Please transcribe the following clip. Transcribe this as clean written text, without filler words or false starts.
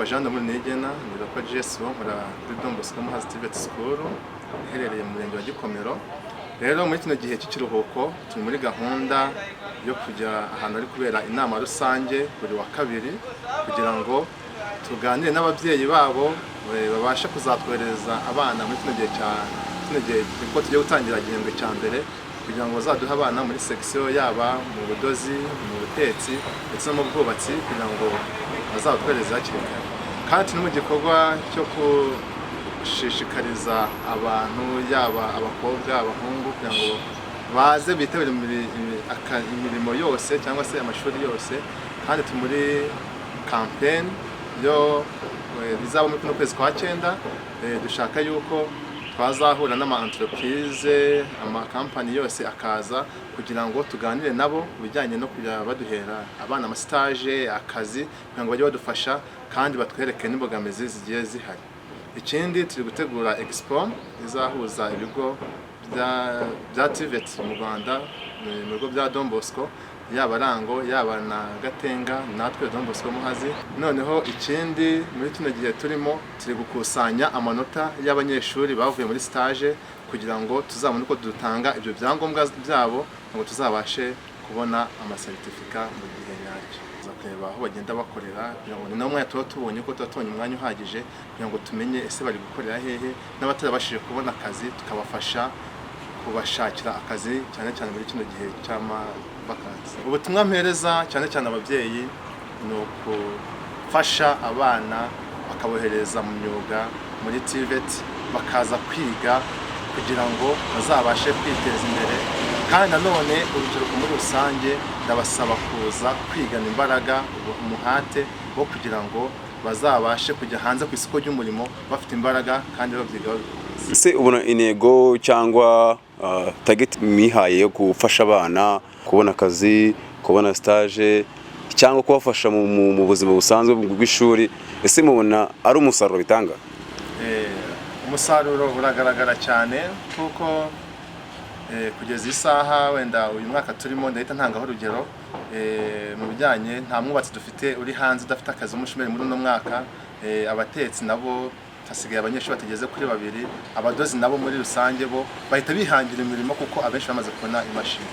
Jean D'amour Niyigena, ni local GSO, nkora kuri Don Bosco Muhazi TVET School iherereye mu murenge wa Gikomero. Rero muri kino gihe cy'ikiruhuko turi muri gahunda yo kujya ahantu hari kubera inama rusange buri wa kabiri, kugira ngo tuganire n'ababyeyi babo babashe kuzatwohereza abana muri kino gihe cya kino gihe, kuko tugiye gutangira igihembwe cya mbere, kugira ngo bazaduhe abana muri section, yaba mu budozi, mu butetsi ndetse no mu bwubatsi, kugira ngo bazabatwohereze hakiri kare. Kandi turi mu gikorwa cyo gushishikariza abantu, yaba abakobwa, abahungu, kugira ngo baze bitabire imirimo yose cyangwa se amashuri yose. Kandi turi muri campaign yo bizaba muri kuno kwezi kwa cyenda. Dushaka yuko twazahura n'ama entreprise, amakampani yose akaza kugira ngo tuganire nabo ku bijyanye no kujya baduhera abana ama stage, akazi, kugira ngo bajye badufasha kandi batwereke n'imbogamizi zigiye zihari. Ikindi, turi gutegura expo izahuza ibigo bya TVET mu Rwanda, mu bigo bya Don Bosco, yaba Rango, yaba na Gatenga, natwe Don Bosco Muhazi. Noneho ikindi, muri kino gihe turimo, turi gukusanya amanota y'abanyeshuri bavuye muri stage, kugira ngo tuzabone uko dutanga ibyo byangombwa byabo, ngo tuzabashe kubona amasertifika mu gihe nyacyo. Tuza kureba aho bagenda bakorera, kugira ngo ni nawo mwanya tuba tubonye, ko tuba tubonye umwanya uhagije kugira ngo tumenye ese bari gukorera hehe, n'abatarabashije kubona akazi tukabafasha kubashakira akazi, cyane cyane muri kino gihe cy'amavakansi. Ubutumwa mpereza cyane cyane ababyeyi ni ukufasha abana bakabohereza mu myuga, muri TVET, bakaza kwiga kugira ngo bazabashe kwiteza imbere. Kandi nanone urubyiruko muri rusange ndabasaba kuza kwigana imbaraga, umuhate wo kugira ngo bazabashe kujya hanze ku isoko ry'umurimo bafite imbaraga kandi babyiga babikunze. Ese ubona intego cyangwa target mwihaye yo gufasha abana kubona akazi, kubona stage, cyangwa kubafasha mu buzima busanzwe bw'ishuri, ese mubona ari umusaruro bitanga? Umusaruro uragaragara cyane, kuko kugeza isaha, wenda uyu mwaka turimo, ndahita ntangaho urugero mu bijyanye, nta mwubatsi dufite uri hanze udafite akazi w'umushomeri muri uno mwaka. Abatetsi nabo hasigaye abanyeshuri batageze kuri babiri. Abadozi nabo muri rusange bo bahita bihangira imirimo, kuko abenshi bamaze kubona imashini.